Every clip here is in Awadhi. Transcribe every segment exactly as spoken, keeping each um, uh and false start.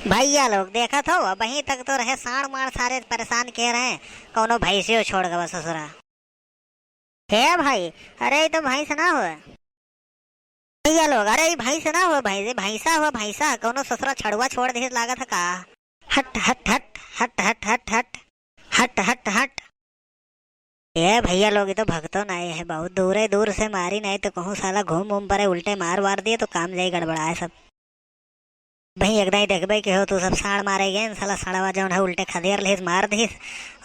भइया लोग, देखत हो, अबहीं तक तो रहे साँड़ माँड़, सारे परेसान किहे रहे, कउनो भइँसियो छोड़ गवा ससुरा। हे भाई, अरे ई तो भइँस ना हुए। भइया लोग, अरे ई भइँस ना हुए, भइँस, ई भइँसा हुए, भइँसा। कउनो ससुरा छड़ुआ छोड़ दिहिस लागत है का? हट, हट, हट। हट, हट, हट। ए भइया लोग, ई तो भगतो नाहीं है, बहुत दूरे दूर से मारी, नाहीं तो कहूँ साला घूम उम परे, उल्टे मार वार दिए तो काम जाई गड़बड़ाए सब। भाई एकदम ही देखबे के हो तू, सब साँड़ मारे गए, साला साँड़वा जउन है उल्टे खदेर लिहिस, मार दिहिस,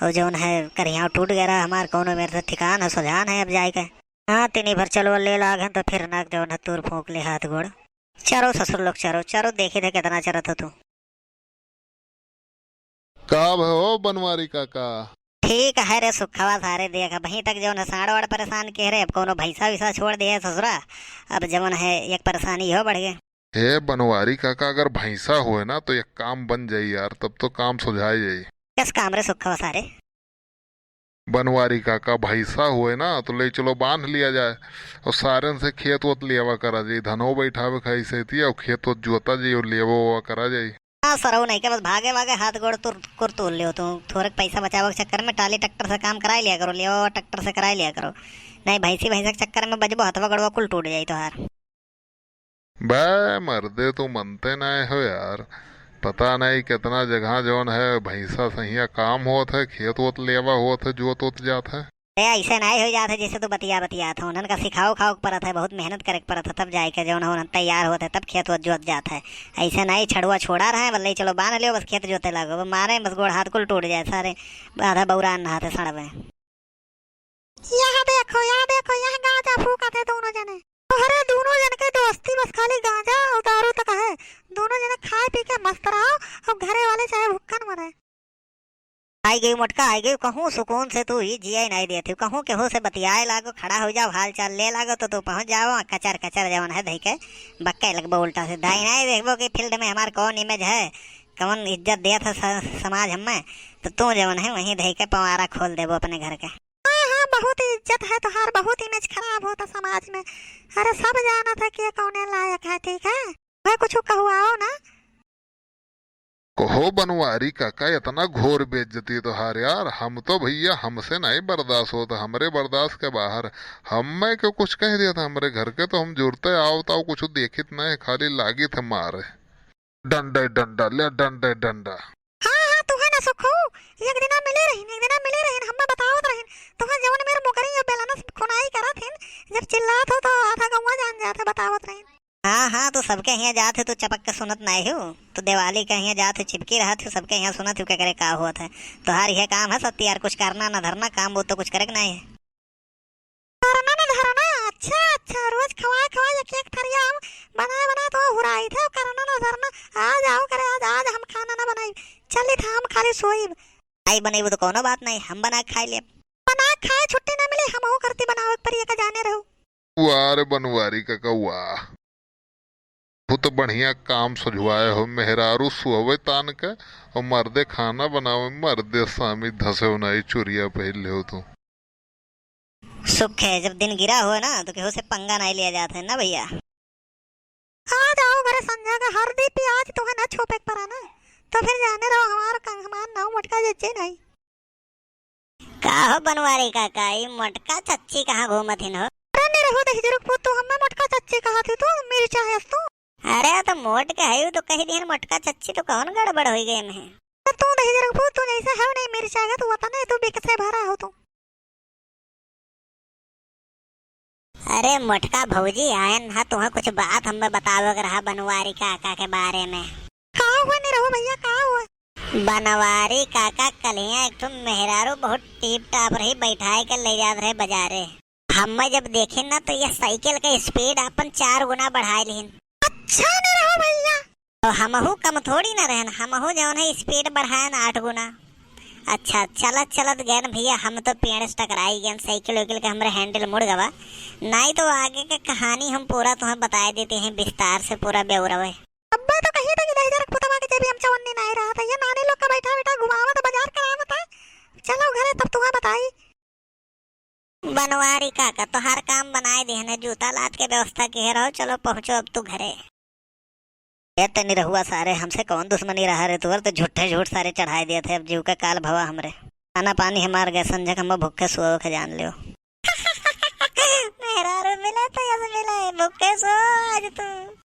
और जउन है करिहाव टूट गया रहा हमार, कउनो मेर से ठिकान है, सोझान है अब जाए के। हाँ, तिनी भर चलवा ले लाग हन तो फिर नाक जउन है तूर फूँक ले हाथ गोड़। चरो ससुर लोग, चरो, चरो, देखी थे कितना चरत हो तू। का भय हो बनवारी काका? ठीक है रे सुखवा, सारे देख, अबहीं तक जउन है साँड़ वाँड़ परेसान किहे रहे, अब कउनो भइँसा वइँसा छोड़ दिहे ससुरा, अब जउन है एक परेसानी इहो बढ़ गए। हे बनवारी काका, अगर भइँसा होए ना तो एक काम बन जाई यार, तब तो काम सुझाए जाई। कस काम रे सुखवा सारे? बनवारी काका, भइँसा होए ना तो ले चलो बाँध लिया जाए, और सारेन से खेत वोत लियावा करा जाई, धनो बैठावे खाई से थी, और खेत वोत जोता जाई और लियावा करा जाई। हाँ सरऊ नहीं के बस भागे भागे हाथ गोड़ तुर कुर तूर लियो तू, थोड़े पैसा बचावे के चक्कर में टाली ट्रैक्टर से काम कराई लिया करो, लियावा ट्रैक्टर से कराई लिया करो, नहीं भइँसी भइँसा के चक्कर में बजबो हथवा गोड़वा कुल टूट जाई तोहार। बे मर्दे, तू मनते नाय हो यार। पता नहीं कितना जगह जउन है भइँसा सहिया काम होत है, खेत वोत लेवा होत है, जोत वोत जात है। ए, अइसे नाय हो जात है जइसे तू बतिया बतियात हो। उन्हन का सिखाओ खाओ के परत है, बहुत मेहनत करे के परत है, तब जाए के जउन है उन्हन तैयार होत है, तब खेत वोत जोत जात है। अइसे नाय छड़ुआ छोड़ा रहे, बल्ले चलो बाँध लियो, बस खेत जोते लागो, बस मारे, बस गोड़ हाथ कुल टूट जाए सारे, आधा बौरान नहाते सड़वे। यहाँ देखो, यहाँ देखो, यहाँ गाँजा फूकत है दोनों जने। अरे दोनों जन के दोस्ती बस खाली गाँजा और दारू तक है। दोनों जने खाए पी के मस्त रहो और घरे वाले चाहे भुक्खन मरे। आई गई मोटका, आई गई। कहूँ सुकून से तू ही जिया ही नहीं देती, कहूँ केहू से बतियाए लागो, खड़ा हो जाओ, हाल चाल ले लागो तो तू पहुँच जाओ कचर कचर जवन है धई के बक्के लगबो उल्टा सीधा ही नहीं देखबो कि field में हमार कौन image है, कौन इज्जत देत है स-, समाज हमें, तो तू जवन है वहीं धई के पंवारा खोल देबो अपने घर के। हाँ, हाँ, बहुत इज्जत है तोहार, बहुत image खराब होता समाज में। अरे, सब जानत है के कौने लायक है, ठीक है? वह कुछ कहुआओ ना। कहो बनवारी काका, इतना घोर बेइज्जती तोहार यार, हम तो भइया हमसे नहीं बर्दाश्त होता, हमरे बर्दाश्त के बाहर। हमें के कुछ कह दिया था हमरे घर के तो हम जुरते आवत आओ कुछ देखित नहीं, खाली लागित है मारे। डंडे डंडा, ले डंडे डंडा। हाँ, हाँ, तुहे ना सुखू, एक दिना मिले रहिन, एक दिना मिले रहिन, हम्मा बतावत रहिन, तुहे जवन मेर मुकरी या बेलना से खुनाई करत हिन, जब चिल्लात हो तो आधा गौवा जान जात है, बतावत रहिन। हाँ, हाँ, तू सबके हियाँ जात है, तू चपक के सुनत नाई हो, तू दिवाली के हियाँ जात है, चिपकी रहत हो, सबके हियाँ सुनत हो, के करे का होत है। तोहार यह काम है सत्ती यार, कुछ करना ना धरना, काम वो तो कुछ करे के नाई है। करना ना धरना, अच्छा, अच्छा, रोज खवाए, खवाए एक, एक थरिया हम बनाए, बनाए तो हुराई थे, करना ना धरना, आज आओ करे, आज, आज हम खाना ना बनाई, चली था हम खाली सोईब। आई बनई वो तो कौनो बात नहीं, हम बना के खाई लेब। बना के खाए छुट्टी ना मिली, हमहू करती बनावे के परी, एका जाने रहू। वाह रे बनवारी काका, वाह। बहुत बढ़िया काम सुझवाए हो, मेहरारू सुहवे तान के और मर्दे खाना बनावे, मर्दे सामी धसे हो नाई, चुरिया पहिर ले हो तू। सुख है, जब दिन गिरा हो ना, तो केहू से पंगा नाई लिया जात है ना भइया। आ जाओ घरे संझा का हरदी प्याज तोहे ना छोपे के परा ना, तो फिर जाने रहो हमार क-, हमार नाव मोटका चच्ची नहीं। का हो बनवारी काका, ई मोटका चच्ची कहाँ घूमत हिन हो? अरे निरहू दहिजर के पूत, तू हमें मोटका चच्ची कहा थी, तू मिर्चा है तू। अरे तो मोट के है तो कही दिहन मोटका चच्ची, तो कौन गड़बड़ हो गए में? तो तू दहिजर के पूत, तू जैसे है नहीं मिर्चा है, तू वतने तू बिक से भरा हो तू। अरे मोटका भौजी आयन हा, तुहा कुछ बात हमें बतावे के रहा बनवारी काका के बारे में। का हुआ निरहू भइया, का हुआ? बनवारी काका कलिया एक ठो मेहरारू बहुत टीप टाप रही, बैठाए के ले जात रहे बाजारे। हमें जब देखिन ना तो ये साइकिल के speed अपन चार गुना बढ़ाए लिहिन। अच्छा निरहू भइया। तो हमहू कम थोड़ी ना रहन, हमहू जौन है speed बढ़ायन आठ गुना। अच्छा, चलत चलत गयन भइया, हम तो पेड़ से टकराई गयन, साइकिल वाइकिल के हमरे handle मुड़ गवा। नाई तो आगे के कहानी हम पूरा तुम्हें बताए देते हैं विस्तार से, पूरा ब्यौरा है। अब्बे तो कही था कि दहिजर के पुतवा के जेबी हम चवन्नी नाई रहा था, ये नानी लोग का बैठा बैठा घुमावत बाजार करावत है। चलो घरे तब तुम्हें बताई। बनवारी काका, तोहार काम बनाए दिहन है, जूता लात के व्यवस्था किहे रहो, चलो पहुँचो अब तू घरे। ए ते निरहुआ सारे, हमसे कौन दुश्मनी रहा रे तोर, तो झूठे झूठ सारे चढ़ाए दिए थे, अब जीव का काल भवा हमरे। खाना पानी हमार गए संझक, हम भूखे सोओ के जान लियो। मेहरारू मिला तो यस मिला है, भूखे सो आज तू।